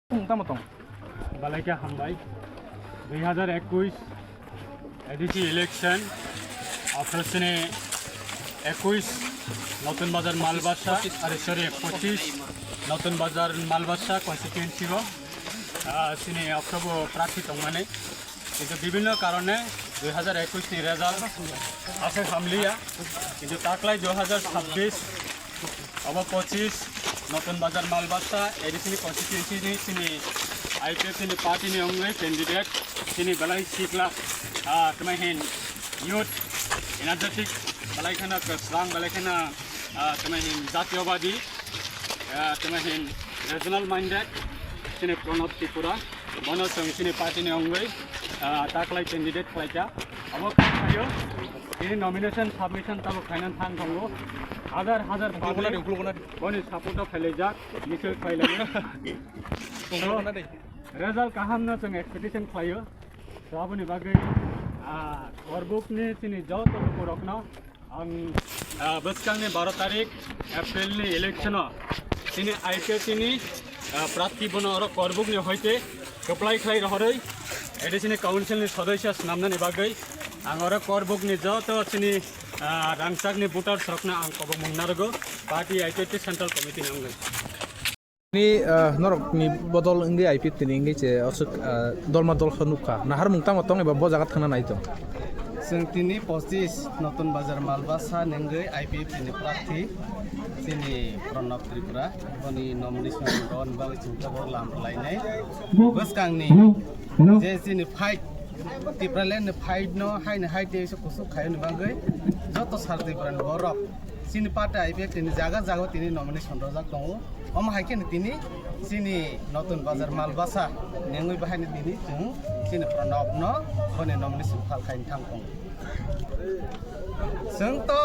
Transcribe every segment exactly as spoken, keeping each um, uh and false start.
Tamo tong. Balaikha hambai. Dui hazar ekush A D C election, aphro chini ekush Notun Bazar Malbasa, are sorry, pochish Notun Bazar Malbasa constituency o, ah, chini aphrobo prarthi tongmani. Kintu bibhinno karone dui hazar ekush ni result aswk hamliya. Kintu taklai dui hazar chabbish obo pochish Notun Bazar Malbasa A D C ni constituency ni chini I P F T ni party ni wngwi candidate chini belai sikla, ah, tamo hin youth energetic, belai kheno kwsang, belai kheno, ah, tamo hin jatiyobadi, ah, tamo hin regional minded, chini Pranab Tripura, bono chwng chini party ni wngwi, ah, taklai candidate khlaikha. Abo khlaio, chini nomination submission tabuk khainani thang tongo. Hajar hajar public boni support o phailaijak, misil phailaio. So, result kaham no chwng expectation khlaio. So, aboni bagwi, ah, Korbuk ni chini joto lukurokno ang, ah, bwskangni baro tarik April ni election o chini I P F T ni, ah, prarthi bono oro Korbuk ni hoite kwplai khlai rohorwi A D C ni council ni sodosya swnamnani bagwi ang oro Korbuk ni joto chini, ah, rangchak ni voters rokno ang kobongmung narwgo party I P F T central committee ni wngwi. Ni, ah, norok ni bodol wngwi I P F T ni wngwi je aswk, ah, dolma dol khe nukha. Naharmung tamo tong eba bo jaga thangna nai tong? Chwng tini pochish Notun Bazar Malbasa ni wngwi I P F T ni prarthi chini Pranab Tripura boni nomination rwna bagwi chwng tabuk lam rwlainai. Bwskangni je chini fight, Tipraland ni fight no haini hai tei se kusuk khaiyani bagwi joto sar Tipraland borok chini party I P F T ni jaga jaga tini nomination rojak tongo. Omo hai kheno tini chini Notun Bazar Malbasa nengwi bahaino tini chwng chini Pranab no boni nomination file khaina thang tongo. Chwng to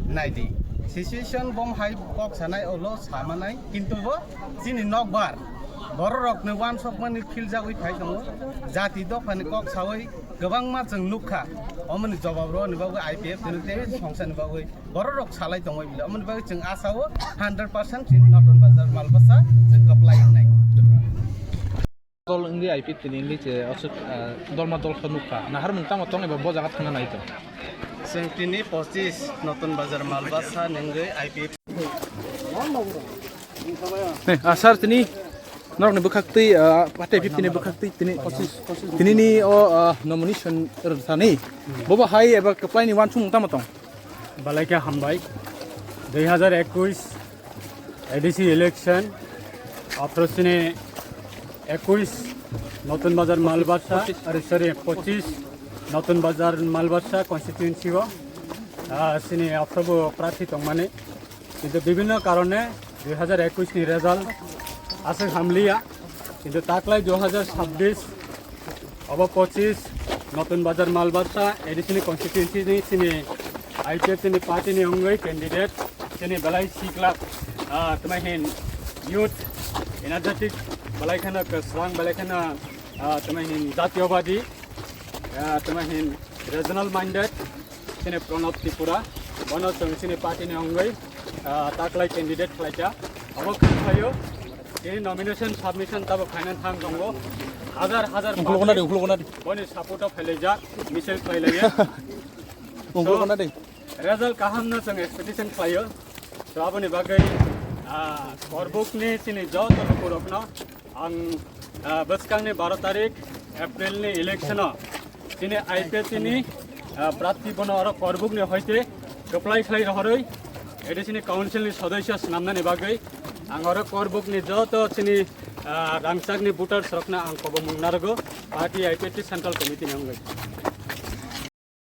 naidi, situation bom hai kok sanai ulo samanai, kintu bo chini nokbar bororokni wansokmani philjagwi phai tongo. Jati dophani kok sawi kwbangma chwng nukha, omoni jobab rwni bagwi I P F T ni tei songsani bagwi bororok salai tongwi bile. Omoni bagwi chwng asao hundred percent chini Notun Bazar Malbasa chwng kwplai wngnai. Dol wngwi I P F T ni wngwi je aswk, ah, dolma dol khe nukha. Naharmung tamo tong eba bo jaga thangna nai tong? Chwng tini pochish Notun Bazar Malbasa ni wngwi I P F T. He, ah, sir, tini norokni bwkhaktwi, ah, party I P F T ni bwkhaktwi tini, tini ni o, ah, nomination rwthani. Bobo hai eba kwplaini wansukmung tamo tong? Balaikha hambai. Dui hazar ekush A D C election, aphro chini ekush Notun Bazar Malbasa, are sorry, pochish Notun Bazar Malbasa constituency o, ah, chini aphrobo prarthi tongmani. Kintu bibhinno karone dui hazar ekush ni result aswk hamliya. Kintu taklai dui hazar chabbish obo pochish Notun Bazar Malbasa A D C ni constituency ni chini I P F T ni party ni wngwi candidate chini belai sikla, ah, tamo hin youth energetic, belai kheno kwsang, belai kheno, ah, tamo hin jatiyobadi, ah, tamo hin regional minded, chini Pranab Tripura, bono chwng chini party ni wngwi, ah, taklai candidate khlaikha. Abo khlaio, tini nomination submission tabuk khaina thang tongo. Hajar hajar Ukhulukuna di, public ukhulukuna di. Boni support o phailaijak, misil khlailaiya. Ukhulukuna di. Result kaham no chwng expectation khlaio. So, aboni bagwi, ah, Korbuk ni chini joto lukurokno ang, ah, bwskangni baro tarik April ni election o chini I P F T ni, ah, prarthi bono oro Korbuk ni hoite kwplai khlai rohorwi A D C ni council ni sodosya swnamnani bagwi ang oro Korbuk ni joto chini, ah, rangchak ni voters rokno ang kobongmung narwgo party I P F T central committee ni wngwi.